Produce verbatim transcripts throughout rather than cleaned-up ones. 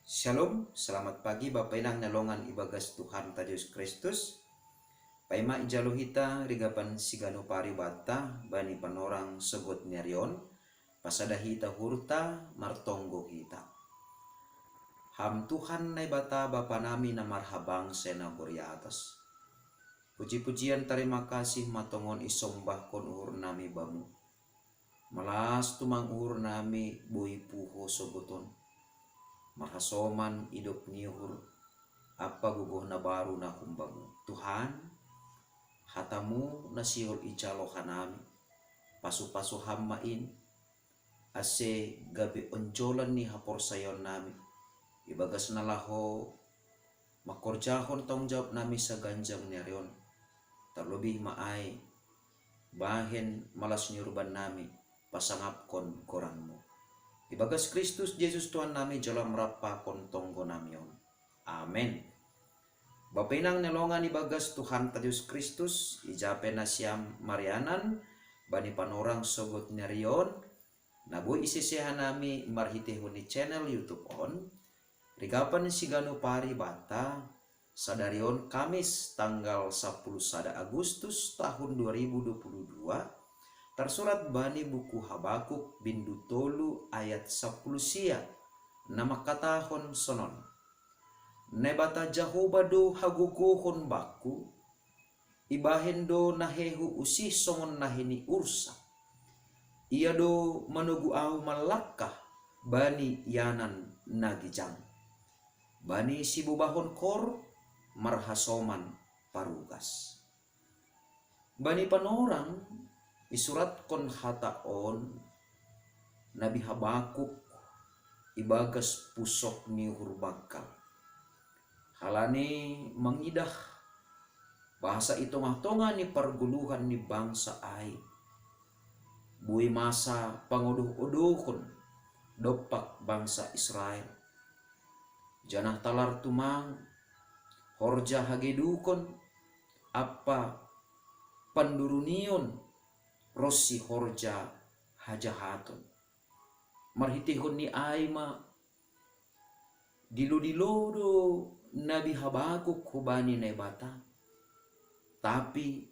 Shalom, selamat pagi Bapa Inang na longan ibagas Tuhan ta Jesus Kristus. Paima ijalo hita rigapan sigano pari bata bani panorang sogot nerion, pasada hita hurta martonggo hita. Ham Tuhan Naibata Bapa nami na marhabang sena goriatas. Puji-pujian tarima kasih matongon isombahkon uhur nami bamu. Malas tumang uhur nami boi puho sogoton. Marhasoman idop ni uhur, apa gogoh na baru na humbamu. Tuhan, hatamu na sihol ijalo hanami. Pasu-pasu hamma in, ase gabe onjolan ni haporsayon nami. Ibagas na laho makorjahon tanggung jawab nami saganjang nerion. Terlebih ma ai, bahen malas ni urban nami, pasangapkon goranmu. Ibagas Kristus Jesus Tuhan nami jolam rapakon tonggo nami on. Amen. Bapa Inang na longan ibagas Tuhan ta Jesus Kristus, ijape nasiam marianan, bani panorang sogot nerion, na boi iseseha nami marhitehon ni channel YouTube on, rigapan sigano pari bata, sadari on Kamis tanggal sapuluh sada Agustus tahun dua ribu dua puluh dua, tersurat bani buku Habakuk bindu tolu ayat sapuluh sia, na mangkatahon sonon. Naibata Jahoba do hagogohon bakku, ibahen do nahehu usih songon nahe ni ursa. Ia do manogu ahu mallangkah bani ianan na gijang. Bani sibobahon kor marhasoman parugas. Bani panorang isuratkon hata on Nabi Habakuk ibagas pusok ni uhur bangkal. Halani mangidah bahasa i tongah-tongah ni pargoluhan ni bangsa ai. Boi masa pangodoh-odohon dompak bangsa Israel. Janah talar tumang horja hagedukon ampa pandurunion ronsi horja hajahaton. Marhitehon ni ai ma dilo-dilo do Nabi Habakuk hubani Naibata, tapi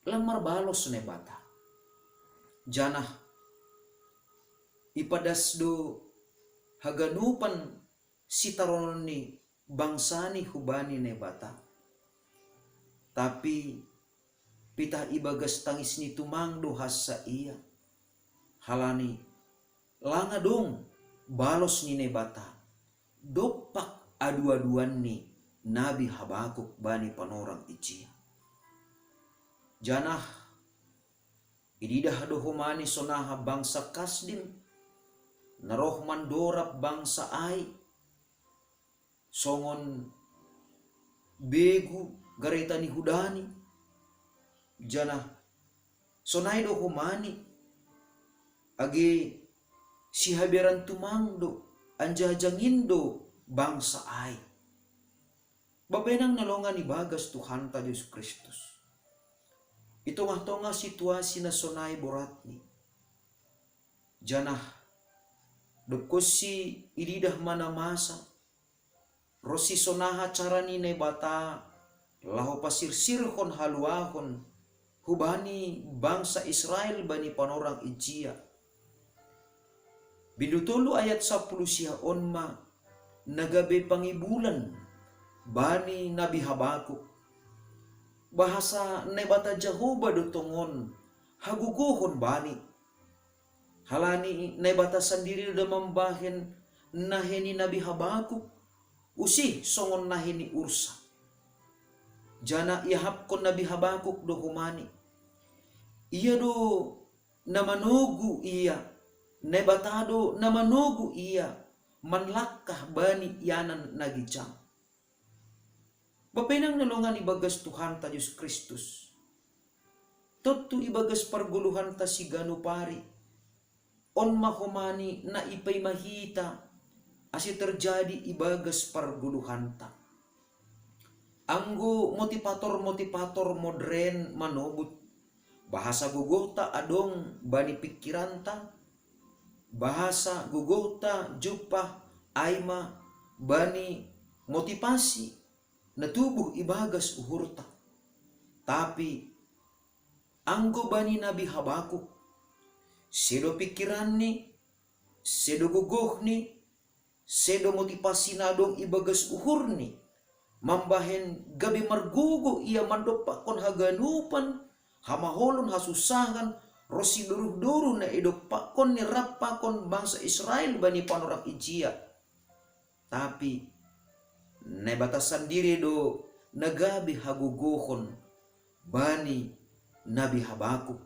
lang marbalos Naibata. Janah ipadas do haganupan sitaronon ni bangsani hubani Naibata. Tapi pitah ibagas tangis ni tumang do hansa ia. Halani lang adong balos ni Naibata dompak adu-aduan ni Nabi Habakuk bani panorang ijia. Janah ididah do homani sonaha bangsa Kasdim na roh mandorab bangsa ai, songon begu gareta ni hudani. Janah sonai do homani, age sihaberan tumang do, anjaha jangin do bangsa ai. Bapa Inang na longan ibagas Tuhanta Jesus Kristus, i tongah-tongah situasi na sonai boratni, janah dob konsi ididah ma na masa, ronsi sonaha cara ni Naibata laho pasirsirhon haluahon hubani bangsa Israel bani panorang ijia. Bindu tolu ayat sapuluh sia on ma na gabe pangibulan bani Nabi Habakuk. Bahasa Naibata Jahoba do tongon hagogohon bani. Halani Naibata sandiri do mambahen nahe ni Nabi Habakuk usih songon nahe ni ursa. Janah iahapkon Nabi Habakuk do homani. Ia do na manogu ia, Naibata do na manogu ia manlangkah bani ianan na ginjang. Bapa Inang na longan ibagas Tuhanta Jesus Kristus, tontu ibagas pargoluhanta siganup ari, on ma homani na ipaima hita ase terjadi ibagas pargoluhanta. Anggo motivator-motivator modern manobut, bahasa gogohta adong bani pingkiranta, bahasa gogohta jumpah ai ma bani motivasi na tubuh ibagas uhurta. Tapi anggo bani Nabi Habakuk, sedo pikiranni, sedo gogohni, sedo motivasi na adong ibagas uhurni, mambahen gabe margogo ia mandompakkon haganupan, hamaholon, hasusahan, ronsi doruh-doruh na idompakkon ni rap pakon bangsa Israel bani panorang ijia. Tapi Naibata sandiri do na gabe hagogohon bani Nabi Habakuk.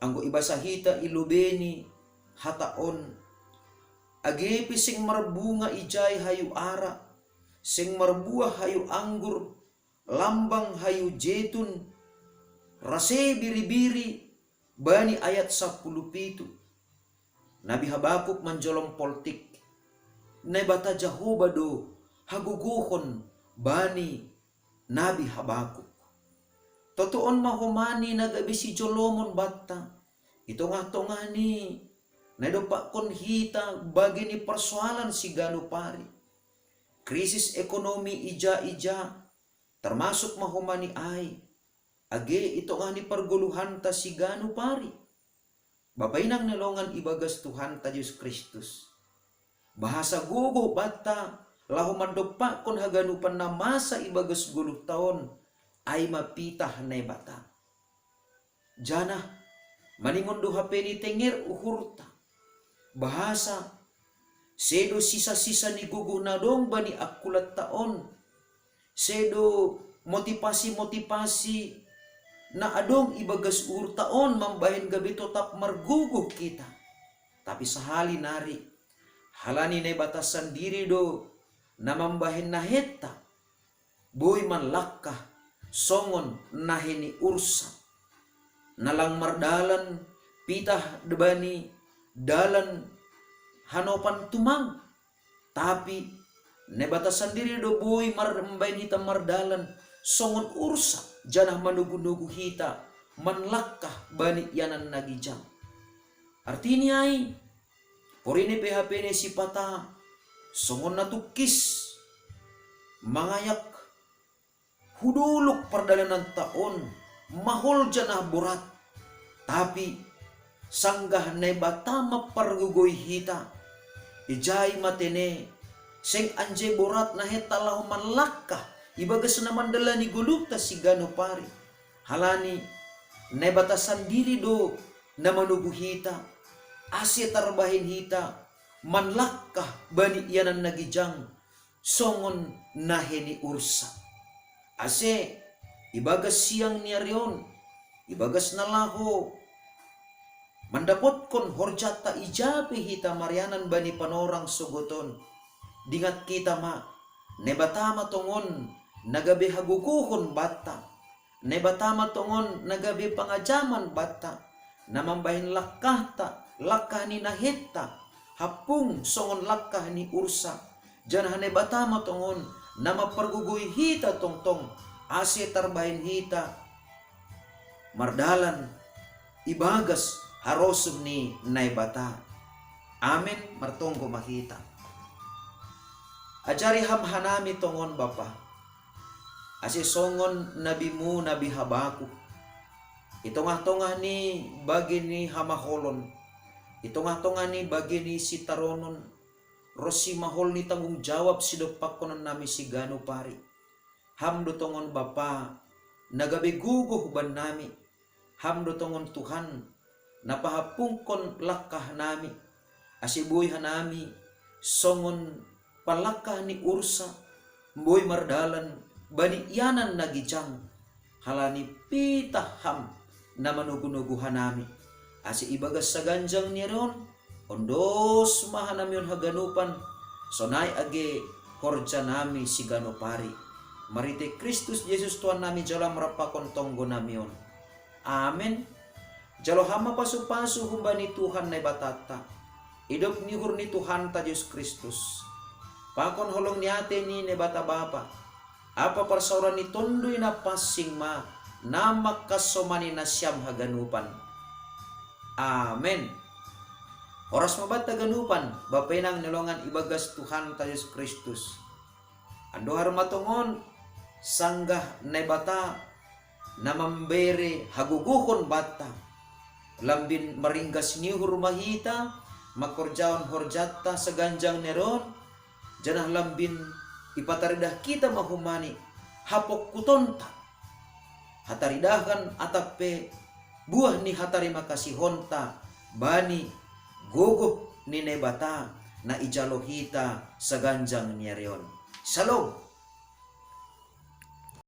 Anggo ibasa hita ilobei ni hata on, age pe seng marbunga ijai hayu ara, seng marbuah hayu anggur, lambang hayu jetun, rase biri-biri, bani ayat sapuluh pitu. Nabi Habakuk manjolom poltik. Naibata Jahowa do hagogohon bani Nabi Habakuk. Totoon ma homani na gabe sijolomon banta, i tongah-tongah ni na idompakkon hita bage ni parsoalan siganup ari. Krisis ekonomi ija-ija, termasuk ma homani ai, age i tongah ni pargoluhanta siganup ari. Bapa inang na longan ibagas Tuhanta Jesus Kristus, bahasa gogoh banta laho mandompakkon haganupan na masa ibagas goluhta on, ai ma pitah Naibata. Janah maningon do hape ni tenger uhurta, bahasa sedo sisa-sisa ni gogoh na adong bani angkulanta on, sedo motivasi-motivasi na adong ibagas uhurta on mambahen gabe totap margogoh hita. Tapi sahali nari, halani Naibata sandiri do na mambahen nahenta, boi manlangkah songon nahe ni ursa, na lang mardalan pitah bani dalan hanopan tumang. Tapi Naibata sandiri do boi mar-, mambahen hita mardalan songon ursa, janah manogu-nogu hita manlangkah bani ianan na gijang. Artini ai, porine pe hape ni sipata songon na tungkis mangayak hu dolok pardalananta on, mahol janah borat. Tapi sanggah Naibata mampargogoi hita, ijai ma tene, seng anjai borat nahenta laho manlangkah ibagas na mandalani goluhta siganup ari. Halani Naibata sandiri do na manogu hita, ase tarbahen hita manlangkah bani ianan na gijang songon nahe ni ursa. Ase ibagas siang ni ari on, ibagas na laho mandapotkon horjanta ija pe hita marianan bani panorang sogot on, dingat hita ma, Naibata ma tongon na gabe hagogohon banta, Naibata ma tongon na gabe pangajaman banta, na mambahen langkahta, langkah ni nahenta, hampung songon langkah ni ursa, janah Naibata ma tongon na mampargogoi hita tongtong, ase tarbahen hita mardalan ibagas harosuh ni Naibata. Amen, martonggo ma hita. Ajari Ham hanami tongon Bapa, ase songon nabiMu Nabi Habakuk, i tongah-tongah ni bage ni hamaholon, i tongah-tongah ni bage ni sitaronon, ronsi mahol ni tanggung jawab sidompakkononnami siganup ari. Ham do tongon Bapa na gabe gogoh bannami, Ham do tongon Tuhan na pahampungkon langkahnami, ase boi hanami songon panlangkah ni ursa, boi mardalan bani ianan na gijang, halani pitah Ham na manogu-nogu hanami, ase ibagas saganjang ni ari on, ondos ma hanami on haganupan, sonai age horjanami siganup ari. Marhite Kristus Jesus Tuhannami jalo Ham rap pakon tonggonami on. Amen. Jalo Ham ma pasu-pasu humbani Tuhan Naibatanta, idop ni uhur ni Tuhanta Jesus Kristus, pakon holong ni ate ni Naibata Bapa, ampa parsaoran ni Tonduy Napansing ma na mangkasomani nasiam haganupan. Amen. Horas ma banta ganupan bapenang ni olongan ibagas Tuhanta Jesus Kristus. Andohar ma tongon, sanggah Naibata na mambere hagogohon banta, lambin maringgas ni uhur ma hita mangkorjahon horjanta saganjang ni ari on, janah lambin ipataridah hita ma humani hapongkutonta, hataridahan atap pe buah ni hatarima kasihonta bani gogoh ni Naibata na ijalo hita saganjang ni ari on. Shalom.